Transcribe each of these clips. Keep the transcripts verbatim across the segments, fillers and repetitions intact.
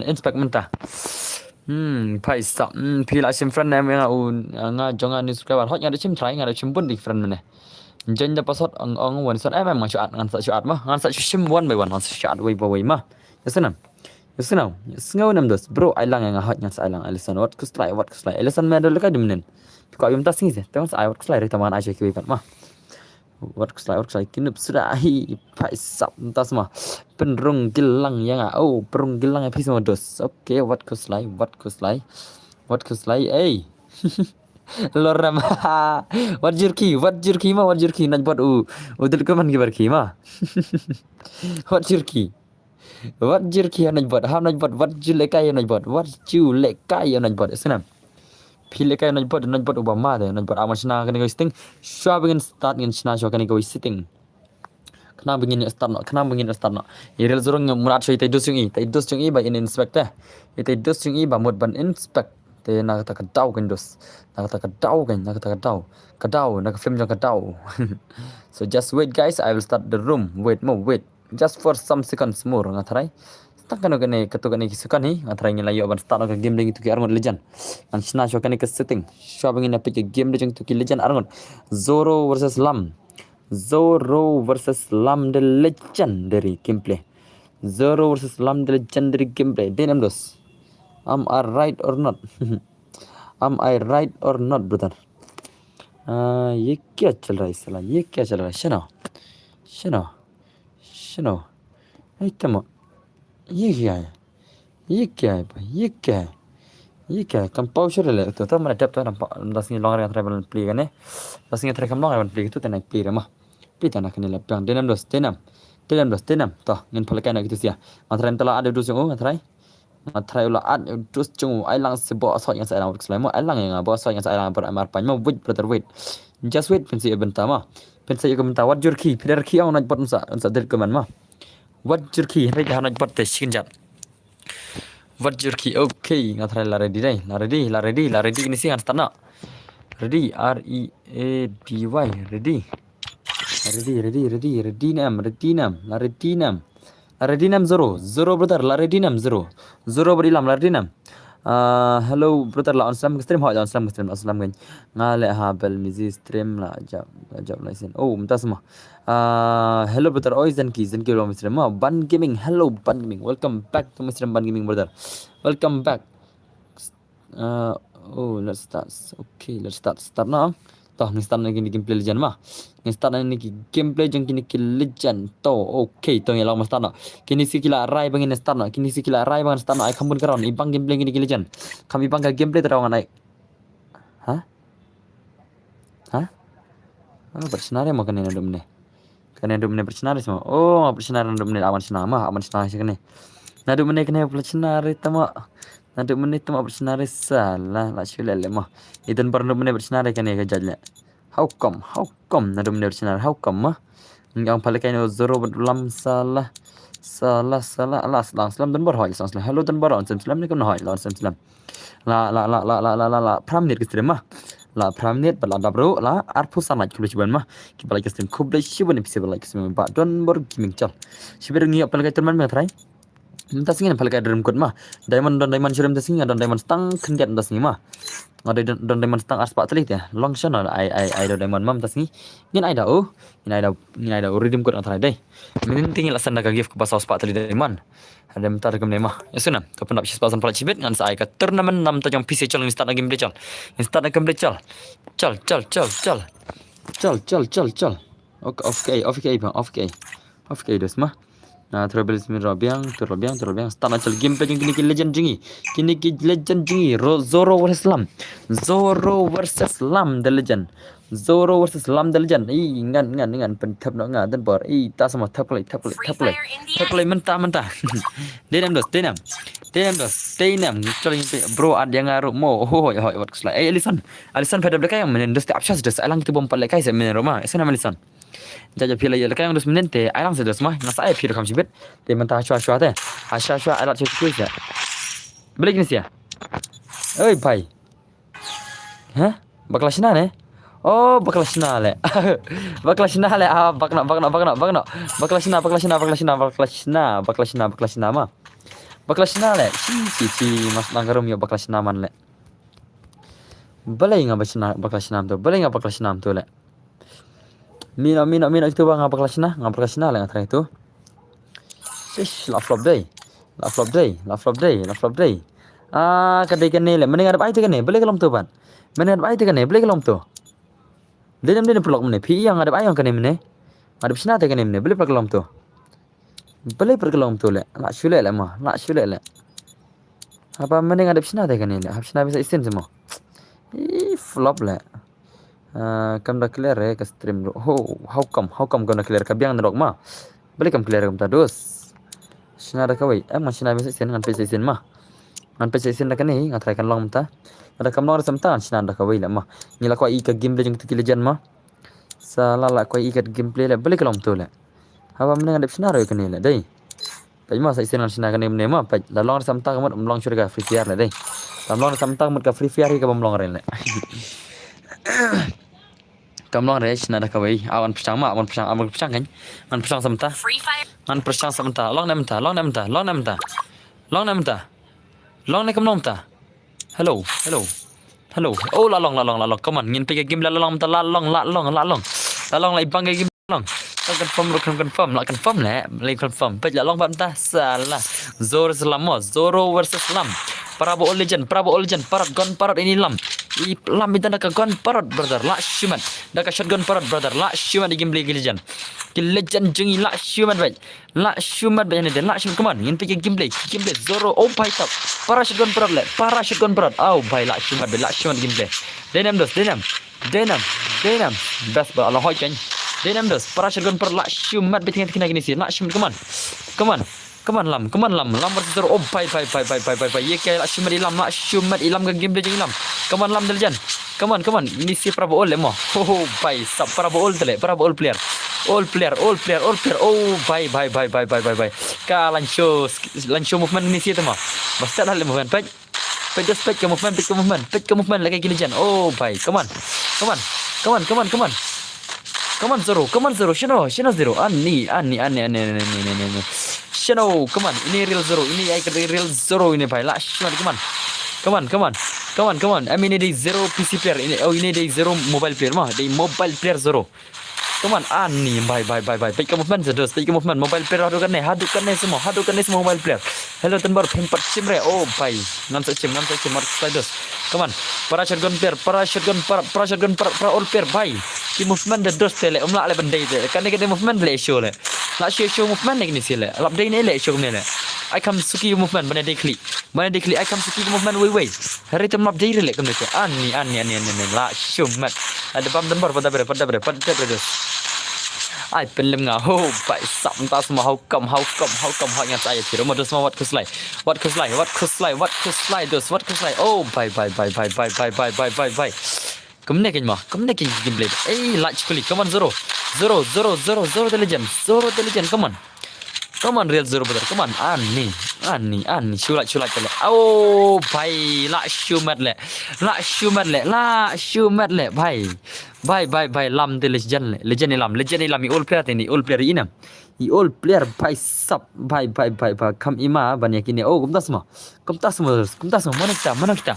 Inspect mynta. Hmm, phaisa. Hmm, phi la shim friend ne em nga u, nga jong nga new subscriber. Hot nga da shim try, nga da shim bun dei friend mynne. Join the password ong ong one shot. Em em nga shu add, ngan sa shu add ma. Ngan sa shu shim one by one, ngan sa shu add wei by wei ma. Yes na. Yes na. Yes na nam dos. Bro, ai lang nga hot ngan sa ai lang. Ai listen, wat kuslai, wat kuslai. Ai listen me da lekai dum nen. Phi ko yum tas ngi se. Tang sa ai wat kuslai re taman ai shaki wei pat ma. Wat kuslai, wat kuslai, kin nup suda hi, phaisa, tas ma. Pynrung gilang ïa nga, oh, pynrung gilang ïa phi sa ma dos. Okay, wat kuslai, wat kuslai. Wat kuslai, ei. Lor ma. Wat jur ki, wat jur ki ma, wat jur ki, naj bot u. U dil ko man ki bar ki ma. Wat jur ki. Wat jur ki ha naj bot, ha naj bot, wat ju lekai ha naj bot, wat ju lekai ha naj bot, snam. Phi lekai ha naj bot, naj bot uba ma de, naj bot aman shna kane ka setting. Shwa ba ngin start ngin shna shwa kane ka setting. Khnang ba ngin start noh, khnang ba ngin start noh. I rel zurung ngam murat shwa i tai dus jong i, tai dus jong i ba in inspect te. I tai dus jong i ba mut ban inspect. Te na kata ka daw kan dus. Na kata ka daw kan, na kata ka daw. Ka daw, na ka film jong ka daw. So just wait guys, I will start the room. Wait mo, wait. Just for some seconds more nga tharai. Tang kano kane, kato kane ki second hi nga tharai ngin la ïoh ban start noh ka game dei ngin tu ki arngut legend. Ngan shna shwa kane ka setting. Shwa ba ngin ïa peit ka game dei jong tu ki legend arngut. Zoro versus Lam. Zoro versus Lam, the legendary gameplay. Zoro versus Lam, the legendary gameplay. Dei nam dos. Am I right or not? Am I right or not, brother? ये क्या चल रहा है साला, ये क्या चल रहा है? शनो, शनो, शनो. Ai tama. ये क्या है? ये क्या है भाई? ये क्या है? ये क्या है? Kam pau shur le to, to mana dep to, das ngi long re ngan try ban pli kane. Das ngi try kam long re ban pli to, te nai pli re ma. Pli ta na kane le pang. Dei nam dos, dei nam. Dei nam dos, dei nam. To, ngin phalkai na kitu sia. Ngan try tala ade dos jong u, ngan try. Nga try u la add u dus jong u, ai lang se bo asot ngan sa ai lang, wat kuslai mo, ai lang ïa nga bo asot ngan sa ai lang, bor amar pain mo, wait brother wait. Just wait, pynsa ïa bynta mo. Pynsa ïa ka bynta, wat jur ki, phi da ki ong naj bot un sa, un sa delete comment mo. Wat jur ki, hynrei ha naj bot te shin jat. Wat jur ki, okay, nga try la ready dei, la ready, la ready, la ready, kini si ngan start noh. Ready, R E A D Y, ready. Ready, ready, ready, ready nam, ready nam, la ready nam. La ready nam Zoro, Zoro brother, la ready nam Zoro. Zoro bad i Lam, la ready nam. Ah, hello brother, la on slam ka stream, hoi la on slam ka stream, la on slam ka. Nga leh ha bel mizi stream la jap, la jap la isen. Oh, mynta sma. Ah, hello brother, oi Zenki, Zenki long stream. Ma, Ban Gaming, hello Ban Gaming. Welcome back to my stream, Ban Gaming brother. Welcome back. Uh, oh, let's start. Okay, let's start. Start now. To, ngin start na kine ki gameplay legend ma. Ngin start na kine ki gameplay jong kine ki legend. To, okay, to ngin long ma start na. Kine si ki la rai ba ngin start na. Kine si ki la rai ba ngin start na. Ai kham bun ka round. I bang gameplay kine ki legend. Kham i bang ka gameplay te raw ngan ai. Ha? Ha? Ah, bad scenario ma kane na dum ne. Kane dum ne bad scenario sama. Oh, bad scenario dum ne aman scenario ma, aman scenario sha kane. Na dum ne kane bad scenario tama. Na dum ne tama bad scenario salah, la shu lele ma. Idan bar dum ne bad scenario kane ka judge le. How come? How come? Na dum ne bad scenario. How come ma? Ngang pale kain Zoro bad Lam salah. Salah, salah. Alas, lang slam dan bar hoi, lang slam. Hello dan bar hoi, slam ne kam hoi, lang slam. La, la, la, la, la, la, la, la, phra minit ki stream ma. La phra minit, bad la dap ruh, la arphew san like khublei shibun ma. Ki ba like ki stream khublei shibun, phi sa ba like ki stream ba don bor gaming chal. Shibun ngi ap pale kai tournament ma try. Mynta sngi pale kai dream code ma. Diamond don diamond shibun mynta sngi don diamond stang khyndiat mynta sngi ma. Nga don, don diamond stang arspah tali te. Long shon ai, ai, ai don diamond ma mynta sngi. Ngin ai da u, ngin ai da, ngin ai da u redeem code nga try dei. Mynta ngi la send da ka gift kaba saw spah tali diamond. Hadem tar kum ne ma. Ya suna, ka pynap shi spah san palat shibit ngan sa ai ka tournament nam ta jong P C chal, ngin start na game de chal. Ngin start na game de chal. Chal, chal, chal, chal. Chal, chal, chal, chal. Okay, okay, okay, bang, okay. Okay, dos ma. Na, trouble is mi robiang, tu robiang, tu robiang. Start na chal game pe jong kini ki legend jong ngi. Kini ki legend jong ngi. Ro-, Zoro versus Lam. Zoro versus Lam, the legend. Zoro versus Lam the Legend. Ih, ngan, ngan, ngan pynthep noh nga, don bor. Ih, ta sama thep klei, thep klei, thep klei. Thep klei mynta, mynta. Dei nam dos, dei nam. Dei nam dos, dei nam. Chol yin pe, bro, ad yang aru mo. Hoi, hoi, wat kuslai. Eh, Alison. Alison pada belakang yang menen dos te apshas dos. Alang tu bom pale kai se menen roma. Esa nam Alison. Jaja pila ya lekang yang dos menen te. Alang se dos mah. Ngasa ai pira kam sibit. Te mynta shwa shwa te. Asha shwa alat shwa shwa. Balik ni sia. Oi, pai. Hah? Bakla shna ne? Oh, bakla shna le. Bakla shna le. Ah, bakna, bakna, bakna, bakna. Bakla shna, bakla shna, bakla shna, bakla shna, bakla shna, bakla shna ma. Bakla shna le. Chi chi chi, mas nang karum ïa bakla shna man le. Balei nga ba shna, bakla shna to. Balei nga bakla shna to le. Mino mino mino itu ba nga bakla shna, nga bakla shna le nga try to. Shish, la flop dei. La flop dei, la flop dei, la flop dei. Ah, ka dei kane le. Mane nga dep ai te kane. Balei ka long to ban. Mane nga dep ai te kane. Balei ka long to. Dei nam dei nam pulok mane. Phi ïa nga dep ai ong kane mane. Nga dep shna te kane mane. Balei pulok long to. Balei pulok long to le. La shu le le ma. La shu le le. Haba mane nga dep shna te kane le. Hap shna bisa isin semua. Ih, flop le. Ah, kam da clear eh ka stream ruh. Ho, how come? How come kam da clear ka biang na rok ma. Balei kam clear kam ta dus. Shna da kawei. Em ngan shna bisa isin ngan pesa isin ma. Ngan pesa isin da kane nga try kan long ta. Ada kam long da samta ngan shna da kawei le ma. Ngi la kwah i ka gameplay jong tu ki legend ma. Sa la la kwah i ka gameplay le. Balei ka long to le. Haba mane nga dep shna ruh kane le dei. Peit ma sa isin ngan shna kane mane ma peit. Da long da samta ka mut ym long shuh ka Free Fire le dei. Da long da samta ka mut ka Free Fire hi ka bym long re le. Kam long re shna da kawei. Awan pyrshang ma, awan pyrshang, awan pyrshang kan. Ngan pyrshang samta. Free Fire. Ngan pyrshang samta. Long ne mynta, long ne mynta, long ne mynta. Long ne mynta. Long ne kam long mynta. Hello, hello. Hello. Oh, la long, la long, la long. Come on, ngin peit ka game la long mynta, la long, la long, la long. La long, la ibang ka game la long. La confirm, la confirm, la confirm le, la confirm. Peit la long bad mynta, salah. Zoro versus Lam mo, Zoro versus Lam. Para ba ol legend, para ba ol legend, parot gun parot ini Lam. I Lam i dang da ka gun parot brother, la shimet. Da ka shotgun parot brother, la shimet i gameplay ki legend. Ki legend jong i la shimet bad. La shimet bad ini de, la shimet, come on. Ngin peit ki gameplay, ki gameplay Zoro, oh bhai top. Para shotgun parot le, para shotgun parot. Oh bhai la shimet bad, la shimet gameplay. Dei nam dos, dei nam. Dei nam, dei nam. Best ba la hoi kan. Dei nam dos, para shotgun parot la shimet bad thingan thingan kini si. La shimet, come on. Come on. Come on Lam, come on Lam, Lam versus Zoro. Oh bhai bhai bhai bhai bhai bhai bhai. Ye kya la shimet i Lam, la shimet i Lam ka gameplay jong i Lam. Come on Lam dei legend. Come on, come on. Ini si para ba ol le mo. Ho ho bhai sap para ba ol te le, para ba ol player. Ol player, ol player, ol player. Oh bhai bhai bhai bhai bhai bhai bhai. Ka lan show, lan show movement ini si te mo. Basta dah le movement peit. Peit dos, peit ka movement, peit ka movement, peit ka movement lagi ki legend. Oh bhai, come on. Come on. Come on, come on, come on. Come on Zoro, come on Zoro. Shano, shano Zoro. Ani, ani, ani, ani. Shano, come on. Ini real Zoro, ini ai ka real Zoro ini bhai. La shano, come on. Come on, come on. Come on, come on. I mean, ini dei Zoro P C player. Ini, oh, ini dei Zoro mobile player ma. Dei mobile player Zoro. Come on, ani, bhai bhai bhai bhai. Peit ka movement sa dos, peit ka movement. Mobile player haduh kane, haduh kane semua, haduh kane semua mobile player. Hello Tanbor, phin pat shim re. Oh bhai, ngan sa shim, ngan sa shim, mar sa dos. Come on. Para shotgun player, para shotgun, para, para shotgun, para, para all player bhai. Ki movement da dos te le, um lah le ban dei te. Kane kane movement le show le. La show show movement ne kini si le. Lap dei ne le show ne le. Ai kam suki movement ban dei klik. Ban dei klik ai kam suki movement wei wei. Hari tem lap dei re le kam dei te. Ani, ani, ani, ani, ani. La shimet. Ada bam Tanbor, pada bre, pada bre, pada bre dos. Ai pynlem nga. Ho bhai sap mynta semua, how come, how come, how come, how ngan sa ai tiro mo dos ma wat khuslai. Wat khuslai, wat khuslai, wat khuslai dos, wat khuslai. Oh bhai bhai bhai. Kumne kein ma, kumne kein gameplay. Ei, la shukli, come on Zoro. Zoro, Zoro, Zoro, Zoro the legend, Zoro the legend, come on. Come on real Zoro brother, come on. Ani, ani, ani. Shulat, shulat kale. Oh bhai, la shimet le. La shimet le, la shimet le bhai. Bhai bhai bhai, Lam te legend le. Legend i Lam, legend i Lam, i all player te ni, all player i nam. I all player bhai sap, bhai bhai bhai bhai. Kam ima ban ïa kine. Oh, kumta semua. Kumta semua, kumta semua. Mana kita, mana kita.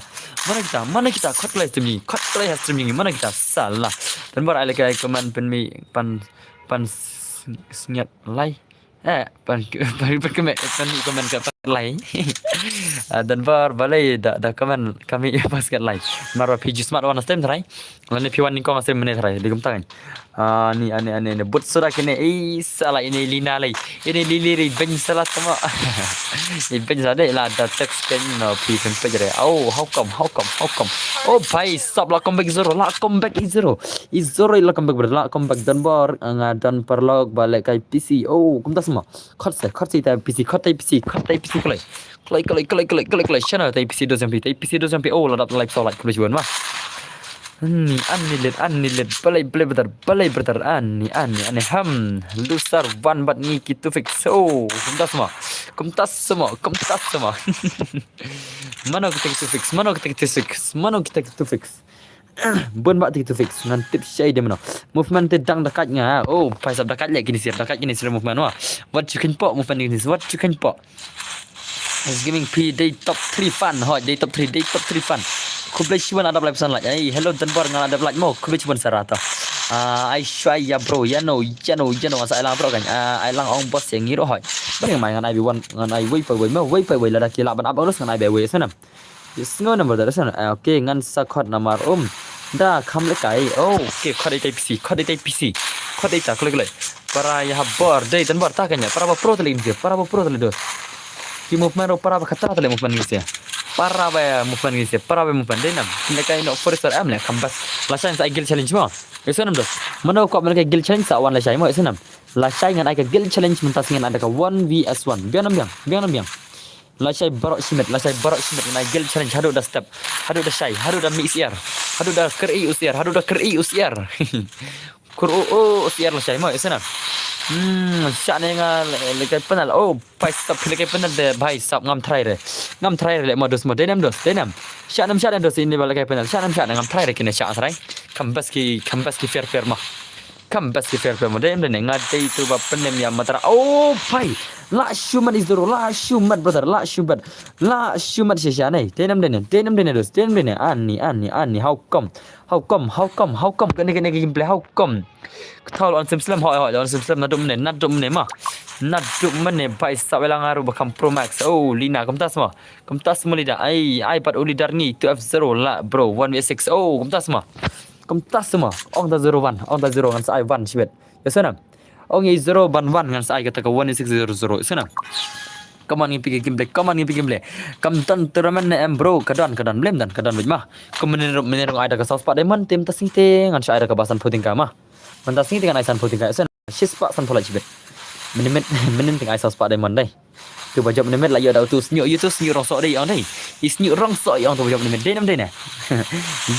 Mana kita, mana kita. Khot klai streaming, khot klai streaming. Mana kita. Salah. Tanbor ai like, ai comment, pynmih, pan, pan s-, sngiat lai. Eh, pan, pan, pan comment, pan comment ka, pan lai. Ah, Tanbor balei da, da comment kami pas kat lai. Mar ba phi ju smat wan stem trai. Lane phi wan nyngkong stem mane trai. Di kumta kan. Ah, ni, ani, ani, ani. But sudah kini. Eh, salah ini Lina lai. Ini Lili ri ben salah sama. Ini ben salah deh lah da text kan no phi kan pejare. Oh, how come, how come, how come. Oh, bhai sap la comeback Zoro, la comeback i Zoro. I Zoro la comeback brother, la comeback Tanbor, nga don paralok balik kai P C. Oh, kumta semua. Khot se, khot se tai P C, khot tai P C, khot tai P C klai. Klai, klai, klai, klai, klai, klai. Shana tai P C dos yang pi, tai P C dos yang pi. Oh, la dap live so live klai juan ma. Ani, ani lit, ani lit. Balai, balai brother, balai brother. Ani, ani, ani. Ham, loser one bat ngi ki two fix. Oh, kumta semua. Kumta semua, kumta semua. Mano kita ki two fix, mano kita ki two fix, mano kita ki two fix. Bun ba ti two fix ngan tip shai de mano. Movement te dang dakat nga. Oh, paisap dakat le kini sir, dakat kini sir movement wa. Wat chukin po movement kini, wat chukin po. Gaming P dei top three fan, hoi, dei top three, dei top three fan. Khublei shibun, adap lai phew san like. Ai, hello Denbor, ngan adap like mo. Khublei shibun Sarah to. Ah, ai shwai ya bro, ya no, ya no, ya no, sa ai lang bro kan. Ah, ai lang ong boss yang ngiro hoi. Bang mai ngan ai bi wan, ngan ai wei pa wei mo, wei pa wei lada ki lah ban ap urus ngan ai bi wei sana. Yes, ngo number dah sana. Ah, okay, ngan sa khot namar um. Da kham le kai. Oh, okay, khot dei tai P C, khot dei tai P C. Khot dei ta klik klik. Para ya ha bor, dei Denbor ta kanya. Para ba pro tele imje, para ba pro tele dos. Ki movement ro para ba khatra tele movement ngise. Para ba movement ngise, para ba movement dei nam. Kine kai no forest am le kham bas. Lashai sa guild challenge mo. Eso nam dos. Mano ko mano kai guild challenge sa wan lashai mo eso nam. Lashai ngan ai ka guild challenge mynta sngi ngan ai da ka one V S one. Biang nam biang, biang nam biang. Lashai barok shimet, lashai barok shimet ngan ai guild challenge haduh da step, haduh da shai, haduh da mix air, haduh da keri usiar, haduh da keri usiar. Kur o o usiar lashai mo eso nam. Hmm, shane nga le kai penal. Oh, Bhai sab, phi leh kai penal de, bhai sab, ngam try re. Ngam try re, leh mo dos mo, dei nam dos, dei nam. Shah nam, shah nam dos, ini ba leh kai penal. Shah nam, shah nam, ngam try re kine shah try. Kham bas ki, kham bas ki fair fair mo. Kham bas ki fair fair mo, dei nam dei ne, nga dei tu ba penem ya matra. Oh, bhai. Lah shu mat izoro, lah shu mat brother, lah shu mat. Lah shu mat shisha ne. Dei nam dei ne, dei nam dei ne dos, dei nam dei ne. Ani, ani, ani, how come? How come? How come? How come? Kane, kane, kane gameplay, how come? Kthau lon sim slem, hoi, hoi, lon sim slem, naduh mene, naduh mene ma. Naduh mene, bhai sab, ela nga ruh ba kham Pro Max. Oh, Lina, kumta sma. Kumta sma Lina. Ai, ai, pat u leader ngi, two F zero la, bro, one V six. Oh, kumta sma. Kumta sma. Ong ta zero one, ong ta zero ngan sa ai one shibet. Ya sana. Ong i zero ban one ngan sa ai kata ka one six zero zero. Ya sana. Come on, ngi phi gameplay, come on, ngi phi gameplay. Kam don tournament ne em, bro, ka don, ka don, blem don, ka don bit ma. Kum mene ruh, mene ruh ai da ka saw spah diamond, te mynta sngi te ngan sa ai da ka ba san phew tyngka ma. Mynta sngi te ngan ai san phew tyngka, sen shi spah san phew lai shibit. Mene mit, mene te ngan ai saw spah diamond dei. Tu ba jop mene mit la ïoh da utu sniuh, utu sniuh rong soh dei ong dei. I sniuh rong soh ong tu ba jop mene mit dei nam dei ne.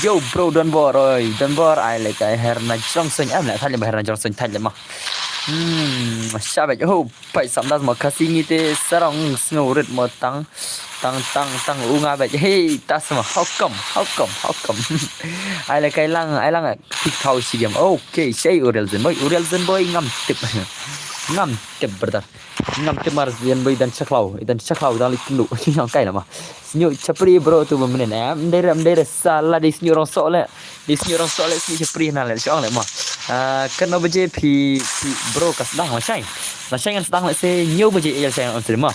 Yo bro, Don Bor, oi, Don Bor, ai le kai Herna Johnson, em le thai le ba Herna Johnson thai le ma. Hmm, shabet, oh. Pai sam das mo Khasi ngi te sarong sngew rit mo tang, tang, tang, tang u nga bej. Hey, tas mo, how come, how come, how come? Ai le kai lang, ai lang, tik thau shi game. Okay, shei Uriel Zen Boy, Uriel Zen Boy ngam tip. Ngam tip brother. Ngam tip mar Zen Boy dan chaklaw, dan chaklaw dan li kulu. Yang kai lama. Sniuh chapri bro tu ba menen em. Mdei re, mdei re sala di sniuh rong sok le. Di sniuh rong sok le, sniuh chapri na le, shong le mo. Ah, katno baje phi, phi bro ka sdang lashai. Lashai ngan sdang le se hynñiew baje ïa lashai ngan on stream mo.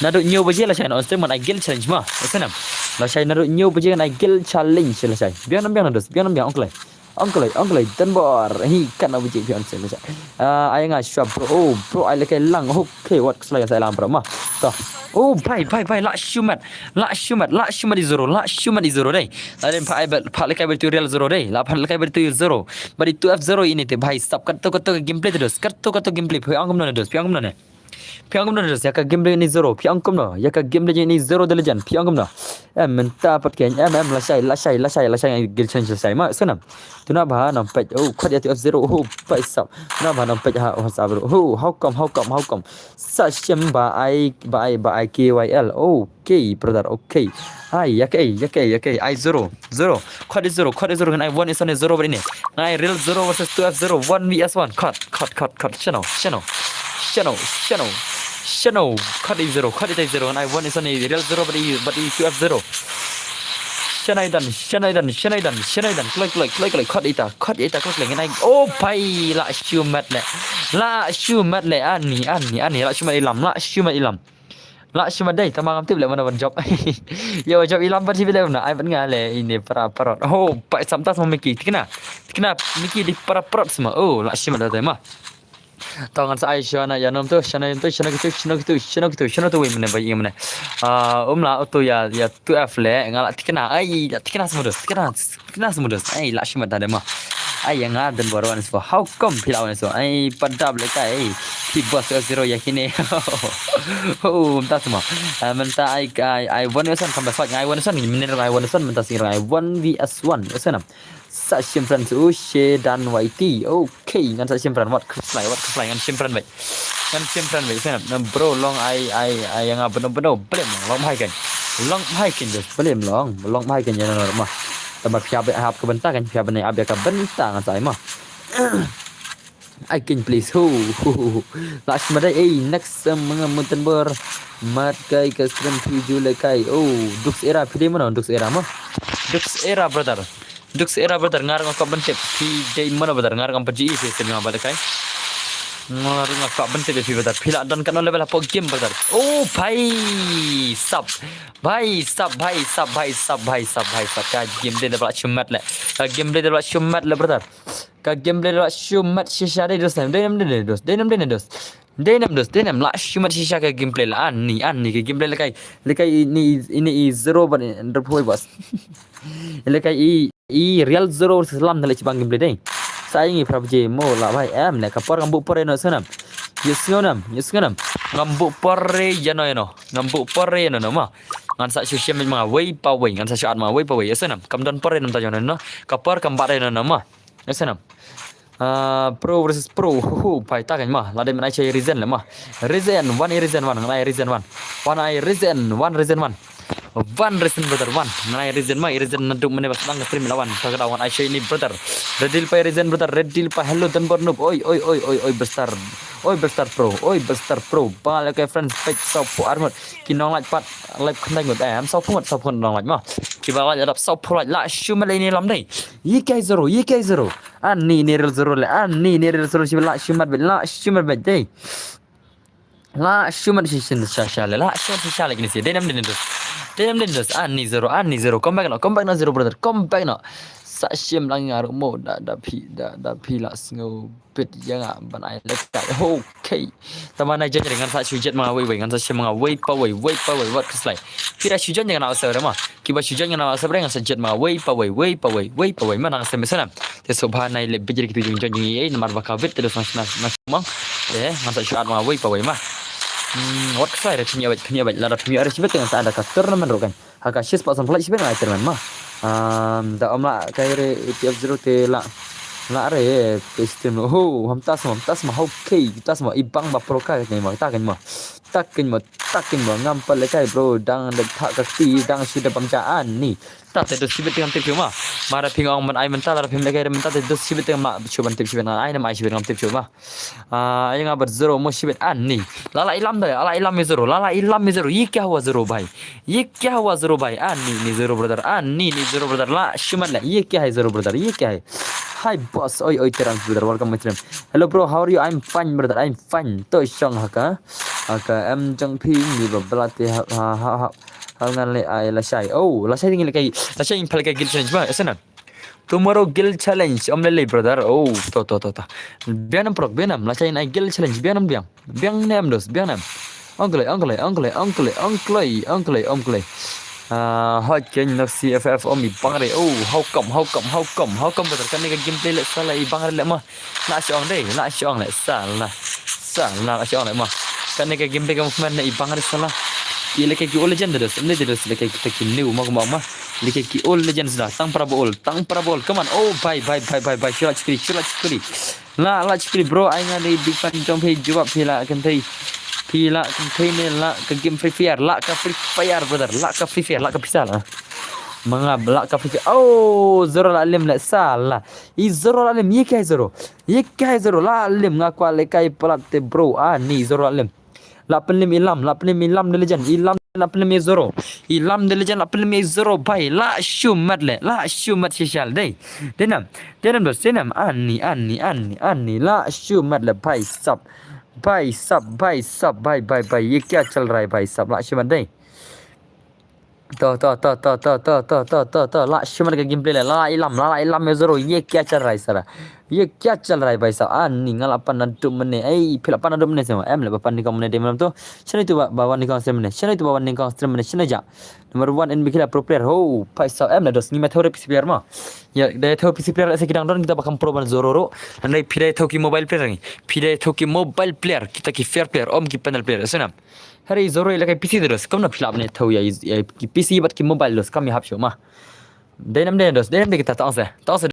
Naduh hynñiew baje lashai ngan on stream ngan ai guild challenge mo. Ese nam. Lashai naduh hynñiew baje ngan ai guild challenge lashai. Biang nam biang nam dos, biang nam biang ong klei. Ong klei, ong klei, Don Bor. Hi, katno baje phi on stream lashai. Ah, ai nga shwa bro. Oh, bro, ai le kai lang. Okay, wat kslai sa lang bro mo. To. Oh, bhai, bhai, bhai, lah shu mat. Lah shu mat, lah shu mat i zero, lah shu mat i zero dei. Lah dei pha ai bat, pha lekai bat tu real zero dei. Lah pha lekai bat tu zero. Bat i two F zero ini te bhai sab kat tu, kat tu gameplay te dos. Kat tu, kat tu gameplay. Phi ong kumno ne dos, phi ong kumno ne. Phi ong kumno ne dos, ya ka gameplay ni zero. Phi ong kumno. Ya ka gameplay ni zero de legend. Phi ong kumno. Em, mynta pat ken, em, em, lashai, lashai, lashai, lashai, guild challenge lashai. Ma, sunam. Tuna ba nam pet. Oh, khot ya two F zero. Oh, bhai sab. Tuna ba nam pet ha, oh, sab bro. Oh, how come, how come, how come? Sa shim ba ai, ba ai, ba ai K Y L. Okay, brother, okay. Ai, ya kei, ya kei, ya kei. Ai zero, zero. Khot i zero, khot i zero. Ngan ai one is on zero bad ini. Ngan ai real zero versus two F zero, one V S one. Khot, khot, khot, khot. Shano, shano, shano, shano, shano. Khot i zero, khot i zero. Ngan ai one is on real zero bad i, bad i two F zero. Shanai dan, shanai dan, shanai dan, shanai dan. Kloi, kloi, kloi, kloi. Khot ita, khot ita, kloi, kloi. Ngan ai. Oh, bhai, lah shu mat le. Lah shu mat le. Ani, ani, ani. Lah shu mat ilam, lah shu mat ilam. Lah shu mat dei, tama ngam tip le mano ban jop. Yo, jop ilam ban shi bile mano. Ai ban nga le ini para parot. Oh, bhai sab tas mo Mickey. Tikna. Tikna Mickey di para parot semua. Oh, lah shu mat dei ma. Tau ngan sa ai shana ya nom tu, shana tu, shana kitu, shana kitu, shana kitu, shana tu wei mene bai mene. Ah, um lah tu ya, ya tu F le, nga lah tikna, ai, lah tikna semua dos, tikna, tikna semua dos, ai, lah shu mat dei ma. Ai, ya nga Don Bor wan so, how come phi lah wan so, ai, padap lekai, ai, phi boss zero ya kine. Oh, mynta semua. Ah, mynta ai, ai, ai, one versus one, come back fight, ai, one versus one, mene ai, one versus one, mynta sing ai, one V S one, versus one. Sa shim friend su she dan Y T. Okay, ngan sa shim friend. Wat khuslai, wat khuslai ngan shim friend bai. Ngan shim friend bai. Sen na bro long ai ai ai nga beno beno. Belem long, long bhai kan. Long bhai kan just belem long. Long bhai kan ya na ma. Tama phi hap hap ka bynta kan, phi hap ne hap ka bynta ngan sa ai ma. I can please. Ho, ho, ho, ho. Last mada, eh, next, um, mga mutan bor. Mat kai ka stream phi ju le kai. Oh, Dux Era, phi dei mano, Dux Era mo. Dux Era, brother. Dux Era, brother, nga ruh nga kwah ban tip. Phi dei mano, brother, nga ruh ngam pat ju i phi stream nga ba le kai. Nga ruh nga kwah ban tip phi, brother. Phi la don katno level hapoh game, brother. Oh, bhai sab. Bhai sab, bhai sab, bhai sab, bhai sab, bhai sab. Ka game dei da ba la shumat le. Ka game dei da ba la shumat le, brother. Ka game dei da ba la shumat shisha dei dos. Dei nam dei dos. Dei nam dei dos. Dei nam dos. Dei nam la shumat shisha ka gameplay la. Ani, ani ka gameplay la kai. La kai ini, ini i zero ban drop hoi bas. La kai i, i real zero selam da la chibang gameplay dei. Sa ing i prab je mo la bhai em ne ka por ngam buh por ino senam. Yes no nam, yes no nam. Ngam buh por ya no ya no. Ngam buh por ya no no ma. Ngan sa shu shem ma wei pa wei, ngan sa shu at ma wei pa wei. Yes nam. Kam don por ya no ta ya no no. Ka por kam bat ya no no ma. Yes nam. Ah, pro versus pro. Hu hu, pai ta kan ma. La dem ai chai reason le ma. Reason one, reason one, ngan ai reason one. One ai reason, one reason one. One reason brother one. Ngan ai reason ma, reason na duk mene bas lang stream lawan. Ta ka dawan ai chai ni brother. Red deal pa reason brother, red deal pa hello dan bor noob. Oi oi oi oi oi bestar. Oi bestar pro, oi bestar pro. Ba le kai friends page sau phu armut. Ki nong lait pat live khnai ngut em sau phu ngut, sau phu nong lait ma. Ki ba lait adap sau phu lait la shumat le ini lam dei. Ye kai zero, ye kai zero. Ani ni real zero le, ani ni real zero shi la shumat bet, la shumat bet dei. La shumat shi shin sha sha le, la shumat shi sha le kini si. Dei nam dei dos. Dei nam dei dos. Ani zero, ani zero. Come back no, come back no zero brother. Come back no. Sa shim lang nga ruh mo da da phi da da phi la sngew bit ya nga ban ai le kai. Okay. Tama na jan ngan sa shu jet ma wei wei, ngan sa shu ma wei pa wei, wei pa wei, wat keslai. Phi da shu jan ngan sa ma. Ki ba shu jan ngan sa ngan sa jet ma wei pa wei, wei pa wei, wei pa wei. Mana sa me sana. Te so ba nai le bit ki tu jing jan jing ei namar ba ka bit te dos na na mang. Te ngan sa shu at ma wei pa wei ma. Hmm, wat keslai re phi ya wei, phi ya wei. La da phi ya re shi bit ngan sa ada ka tournament ruh kan. Ha ka shis pa san phalai shibit ngan ai tournament ma. Um, da om la kai re A T F zero te la. La re te stream lo. Ho, ham tas ma, ham tas ma. Okay, tas ma. I bang ba pro ka kan ma, ta kan ma. Ta kan ma, ta kan ma. Ngam pa le kai bro, dang da tha ka ti, dang shi da bam ja ani. Ta te dos shibit ngam tip shu ma. Mara phi ong man ai man ta, la phi le kai re man ta te dos shibit ngam shu ban tip shu ban ai nam ai shibit ngam tip shu ma. Ah, yang abar zero mo shibit ani. Lala ilam da, lala ilam me zero, lala ilam me zero. Ye kya hua zero bhai? Ye kya hua zero bhai? Ani ni zero brother, ani ni zero brother. La shumat la. Ye kya hai zero brother? Ye kya hai? Hi boss, oi oi Terence brother, welcome my stream. Hello bro, how are you? I'm fine brother, I'm fine. To shong haka. Haka em jong phi ni ba bla te ha ha ha. Ha ngan le ai la shai. Oh, la shai ngi le kai. La shai ngi phal kai gil challenge ba. Esena. Tomorrow guild challenge om lele brother. Oh, to to to to. Bianam prok bianam la chain ai guild challenge bianam biang. Biang nem dos biang nem. Ongle ongle ongle ongle ongle ongle ongle. Ah, hot ken nok C F F om i bangre. Oh, how come how come how come how come brother kan ni ka gameplay le sala i bangre le ma. La shong dei la shong le sala. Sala la shong le ma. Kan ni ka gameplay ka movement ne i bangre sala. Ki le ki old legend dos. Ne dos le ki ki new ma ma ma. Liki ki old legends da. Tang para bol, tang para bol. Come on. Oh, bye, bye, bye, bye, bye. Shula chikri, shula chikri. La, la chikri, bro. Ai nga dei big fan jong phi jubab phi la kan thei. Phi la kan thei ne la ka game Free Fire, la ka Free Fire, brother. La ka Free Fire, la ka pisa la. Manga la ka Free Fire. Oh, zero la lim le sa la. I zero la lim, ye kai zero. Ye kai zero la lim nga kwa le kai plat te, bro. Ah, ni zero la lim. La pynlim ilam, la pynlim ilam de legend, ilam la pynlim i zero. Ilam de legend la pynlim i zero bai, la shumat le, la shumat shishal dei. Denam, denam dos, denam ani, ani, ani, ani, la shumat le bai sap. Bai sap, bai sap, bai, bai, bai, ye kya chal raha hai bai sap, la shumat dei. To, to, to, to, to, to, to, to, to, to, la shumat ka gameplay le, la ilam, la ilam ya zero, ye kya chal raha hai sara. Ye kya chal raha hai bai sab, ani nga la pan na dum mene, ei, phi la pan na dum mene sema, em le ba pan ni kong mene de malam to. Shano itu ba, ba wan ni kong stream mene, shano itu ba wan ni kong stream mene, shano ja. Number one in bikila pro player, ho, bai sab, em le dos, ngi ma thau re P C player ma. Ya, da thau P C player se ki dang don kita ba kam pro ban zero ro. Nandai phi da thau ki mobile player ngi. Phi da thau ki mobile player, kita ki fair player, om ki panel player, senam. Hari zoro ila kai P C terus. Kam na phi la ne thau ya, ya ki P C bat ki mobile terus. Kam ya hap shu ma. Dei nam dei dos. Dei nam dei kita tang se. Tang se.